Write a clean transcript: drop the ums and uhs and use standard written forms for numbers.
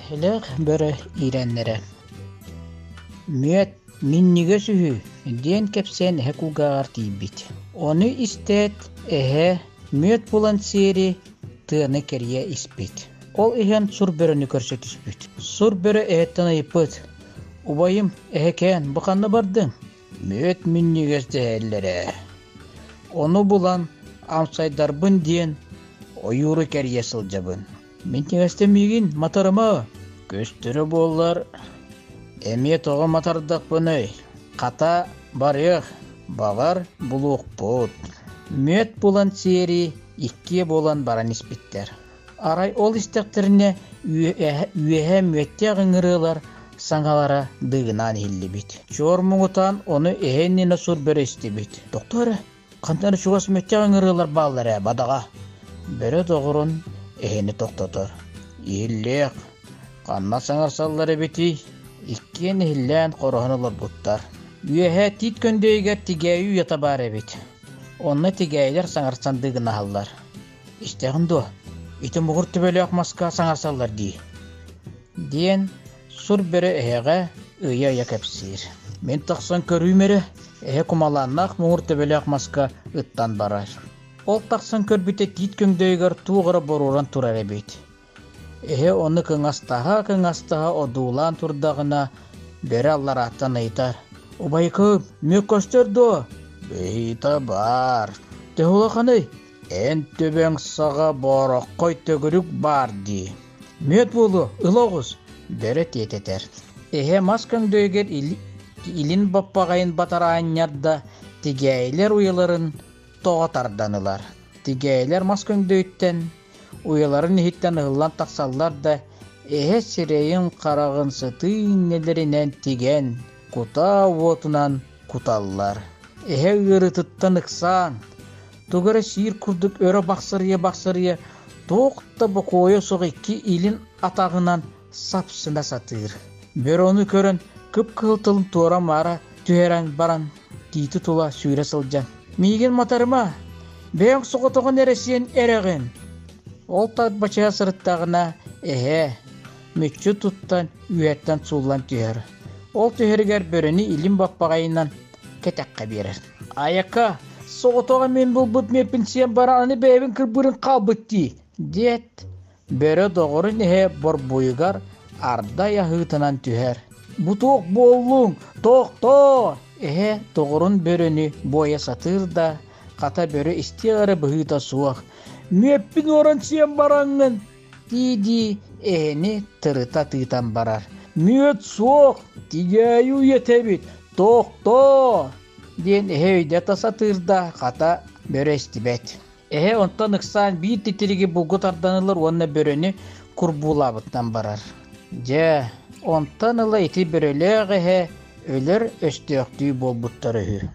Эһэлээх бөрө иирэннэрэ «Мүөт, минньигэс үһү» диэн кэпсээн эһэ кулгааҕар тиийбит. Ону истээт, эһэ мүөт булан сиэри тыаны кэрийэ испит. Ол иһэн сур бөрөнү көрсө түспүт. Сур бөрө эһэттэн ыйыппыт: «Убайым, эһэкээн, бу ханна бардыҥ?» «Мүөт минньигэс дэһэллэрэ. Ону булан амсайдарбын диэн ойууру кэрийэ сылдьабын. Мин тиҥэстэн миигин матарыма, көстөрө буоллар, эмиэ тоҕо матардахпыный? Хата, барыах, баҕар, булуохпут. Мүөт булан сиэри иккиэ буолан баран испиттэр. Арай ол истэхтэринэ үөһэ мүөттээх ыҥырыылар саҥалара дыыгынаан иһиллибит. Чуор муҥутаан ону эһэ иннинэ сур бөрө истибит. Тохтоо эрэ, Хантан эрэ чугас мүөттээх ыҥырыылар бааллар ээ, бадаҕа. Бөрө доҕорун эһэни тохтотор. Иһиллиэх, ханна саҥарсаллар эбитий? Иккиэн иһиллээн хороһон олорбуттар. Үөһэ тиит көндөйүгэр тигээйи уйата баар эбит. Онно тигээйилэр саҥарсан дыгынаһаллар. Истэҕин дуо? Ити муҥур төбөлөөх маска саҥарсаллар дии. Диэн Сур бөрө эһэҕэ ыйа-ыйа кэпсиир. Мин тахсан көрүүм эрэ, эһэ кумалааннаах муҥур төбөлөөх маска ыттан барар. Ол тахсан көрбүтэ тиит көҥдөйүгэр туох эрэ боруоран турар эбит. Эһэ ону кыҥастаһа-кыҥастаһа одуулаан турдаҕына, бөрө алларааттан ыйытар: «Убайкым, мүөк көстөр дуо?» «Быһыыта баар. Төһө улаханый?» «Эн төбөҥ саҕа боороххой төгүрүк баар дии. Мүөт буолуо, ыла оҕус!» Бөрө тиэтэтэр. Эһэ мас көҥдөйүгэр илин баппаҕайын батараанньарда тигээйилэр уйаларын тоҕо тардан ылар. Тигээйилэр мас көҥдөйүттэн уйаларын иһиттэн ыһыллан тахсаллар да, эһэ сирэйин-хараҕын сытыы иннэлэринэн тигэн, кутаа уотунан куталлар. Эһэ ыарыытыттан ыксаан, тугу эрэ сиир курдук өрө бахсырыйа-бахсырыйа, туох да бокуойа суох икки илин атаҕынан сапсына сатыыр. Бөрө ону көрөн, кып-кыһыл тылын туора-маара түһэрэн баран, тиити тула сүүрэ сылдьан: «Миигин матарыма, бэйэҥ соҕотоҕун эрэ сиэн эрэҕин!» Ол тарбачыһа сырыттаҕына, эһэ мүччү туттан үөһэттэн сууллан түһэр. Ол түһэригэр бөрөнү илин баппаҕайынан кэтэххэ биэрэр. «Айака, соҕотоҕо мин булбут миэппин сиэн баран аны бэйэбин кырбыырын хаалбыт дии!» диэт, бөрө доҕорун иһэ борбуйугар ардай аһыытынан түһэр. «Бу туох буоллуҥ? Тохтоо!» Эһэ доҕорун бөрөнү буойа сатыыр да, хата бөрө истиэх эрэ быһыыта суох. «Мүөппүн уоран сиэн бараҥҥын!» дии-дии эһэни тырыта тыытан барар. «Мүөт суох, тигээйи уйэтэбит, тохтоо!» диэн эһэ өйдөтө сатыыр да, хата бөрө истибэт. Эһэ онтон ыксаан биир титириги булгу тардан ылар уонна бөрөнү курбуулаабытынан барар. Дьэ, онтон ыла ити бөрөлөөх эһэ өлөр өстөөхтүү буолбуттар үһү.